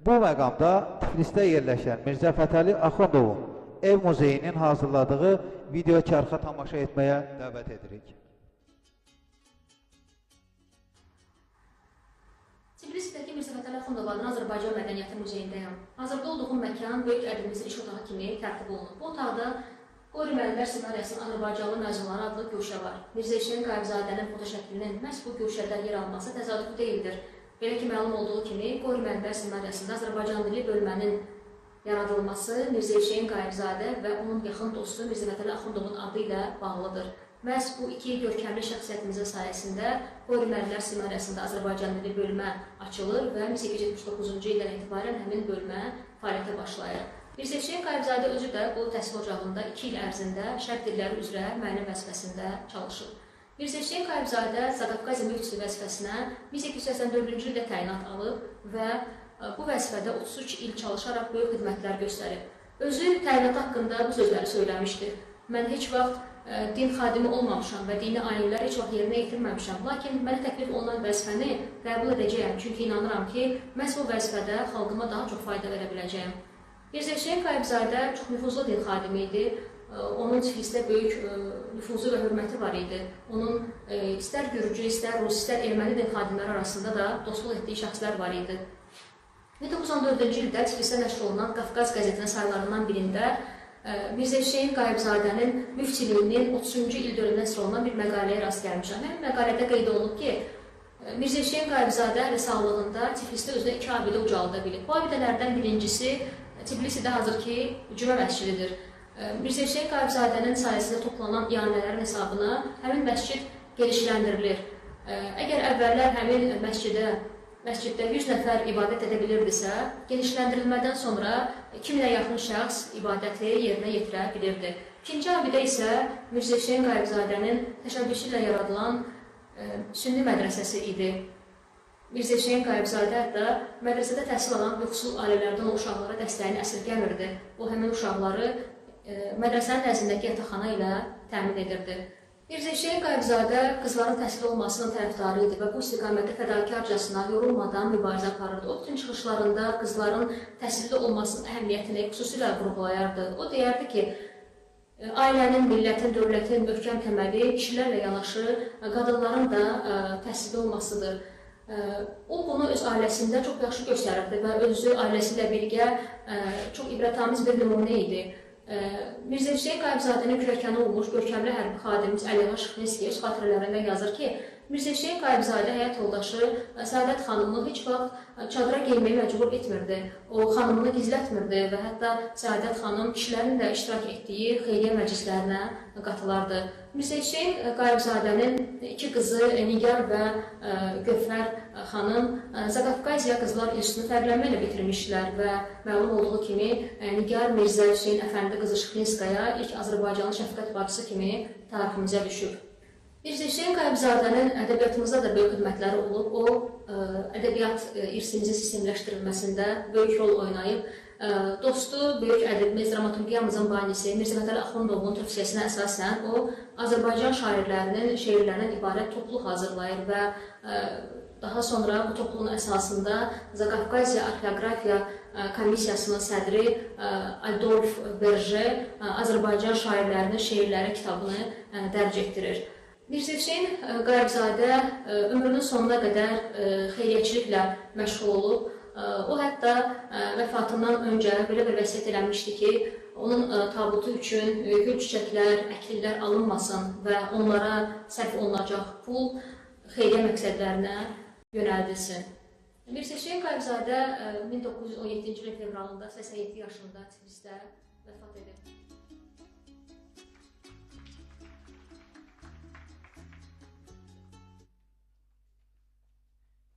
Bu məqamda Tiflisdə yerləşən Mirzə Fətəli Axundovun ev muzeyinin hazırladığı video çarxa tamaşa etməyə dəvət edirik. Tbilisидəki Mirzə Fətəli Axundov adına Azərbaycan Mədəniyyəti Muzeyindəyəm. Hazırda olduğum məkan böyük ədibimizin iş otağı kimi tərtib olunub. Bu otaqda Qori Müəllimlər Seminariyasının Azərbaycanlı məzunları adlı güşə var. Mirzə Hüseyn Qayıbzadənin fotoşəklinin məhz bu güşədə yer alması təsadüfi deyildir. Belə ki, məlum olduğu kimi, Qori Müəllimlər Seminariyasında Azərbaycan dili bölmənin yaradılması Mirzə Hüseyn Qayıbzadə və onun yaxın dostu Mirzə Fətəli Axundovun adı ilə bağlıdır. Məhz bu iki görkəmli şəxsiyyətimizin sayəsində Qori Müəllimlər Seminariyasında Azərbaycan dili bölmə açılır və 1879-cu ildən etibarən həmin bölmə fəaliyyətə başlayır. Mirzə Hüseyn Qayıbzadə özü də bu təhsil ocağında 2 il ərzində şərq dilləri üzrə müəllim vəzifəsində çalışır. Mirzə Hüseyn Qayıbzadə Zaqafqaziya müftüsü vəzifəsinə 1884-cü ildə təyinat alıb və bu vəzifədə 33 il çalışaraq böyük xidmətlər göstərib. Özü təyinatı haqqında bu sözləri söyləmişdi. Mən heç vaxt din xadimi olmamışam və dini ayinləri heç vaxt yerinə yetirməmişəm. Lakin mənə təklif olunan vəzifəni qəbul edəcəyəm. Çünki inanıram ki, məhz bu vəzifədə xalqıma daha çox fayda verə biləcəyəm. Mirzə Hüseyn Qayıbzadə çox nüfuzlu din xadimi idi. Onun Tiflisdə böyük nüfuzu və hörməti var idi. Onun istər gürcü, istər rus, istər erməni din xadimləri arasında da dostluq etdiyi şəxslər var idi. 1914-cü ildə Tiflisdə nəşr olunan Qafqaz qəzetinin saylarından birində Mirzə Hüseyn Qayıbzadənin müftiliyinin 30-cu il dönümünə nəşr olunan bir məqaləyə rast gəlmişəm. Həmin məqalədə qeyd olunub ki, Mirzə Hüseyn Qayıbzadə hələ sağlığında Tiflisdə özünə iki abidə ucalda bilib. Bu abidələrdən birincisi Tbilisidə hazırki Cümə məscididir. Mirzə Hüseyn Qayıbzadənin sayəsində toplanan ianələrin hesabına həmin məscid genişləndirilir. Əgər əvvəllər həmin məsciddə 100 nəfər ibadət edə bilirdisə, genişləndirilmədən sonra 2000-ə yaxın şəxs ibadəti yerinə yetirə bilirdi. İkinci abidə isə Mirzə Hüseyn Qayıbzadənin təşəbbüsü ilə yaradılan Sünni mədrəsəsi idi. Mirzə Hüseyn Qayıbzadə hətta mədrəsədə təhsil alan yoxsul ailələrdən o uşaqlara dəstəyini əsirgəmirdi. O, həmin uşaqları mədrəsənin nəzdindəki yataqxana ilə təmin edirdi. Mirzə Hüseyn Qayıbzadə qızların təhsil olmasının tərəfdarı idi və bu istiqamətdə fədakarcasına yorulmadan mübarizə aparırdı. O, bütün çıxışlarında qızların təhsilli olmasının əhəmiyyətini xüsusilə vurğulayardı. O, deyərdi ki, ailənin, millətin, dövlətin möhkəm təməli kişilərlə yanaşı qadınların da təhsilli olmasıdır. O, bunu öz ailəsində çox yaxşı göstərirdi və özü ailəsi ilə birgə çox ibrətamiz bir nümunə idi. Mirzə Hüseyn Qayıbzadənin kürəkəni olmuş görkəmli hərbi xadimimiz Əliağa Şıxlinski öz xatirələrində yazır ki, Mirzə Hüseyn Qayıbzadə həyat yoldaşı Səadət xanımı heç vaxt çadıra geyinməyi məcbur etmirdi. O, xanımını gizlətmirdi və hətta Səadət xanım kişilərin də iştirak etdiyi xeyriyyə məclislərinə qatılardı. Mirzə Hüseyn Qayıbzadənin iki qızı Nigar və Gövhər xanım Zaqafqaziya Qızlar İnstitutunu fərqlənmə ilə bitirmişlər və məlum olduğu kimi Nigar Mirzə Hüseyn Əfəndi qızı Şıxlinskaya ilk Azərbaycanlı şəfqət bacısı kimi tariximizə düşüb. Mirzə Hüseyn Qayıbzadənin ədəbiyyatımızda da böyük xidmətləri olub. O, ədəbiyyat irsimizin sistemləşdirilməsində böyük rol oynayıb. Dostu, böyük ədibimiz, dramaturgiyamızın banisi Mirzə Fətəli Axundovun tövsiyəsinə əsasən o, Azərbaycan şairlərinin şeirlərindən ibarət toplu hazırlayır və daha sonra bu topluluğun əsasında Zaqafqaziya Arxeoqrafiya Komissiyasının sədri Adolf Berje Azərbaycan şairlərinin şeirləri kitabını dərc etdirir. Mirzə Hüseyn Qayıbzadə ömrünün sonuna qədər xeyriyyəçiliklə məşğul olub. O, hətta vəfatından öncə belə bir vəsiyyət eləmişdi ki, onun tabutu üçün gül çiçəklər, əklillər alınmasın və onlara sərf olunacaq pul xeyriyyə məqsədlərinə yönəldilsin. Mirzə Hüseyn Qayıbzadə 1917-ci ilin fevralında 87 yaşında Tiflisdə vəfat edib.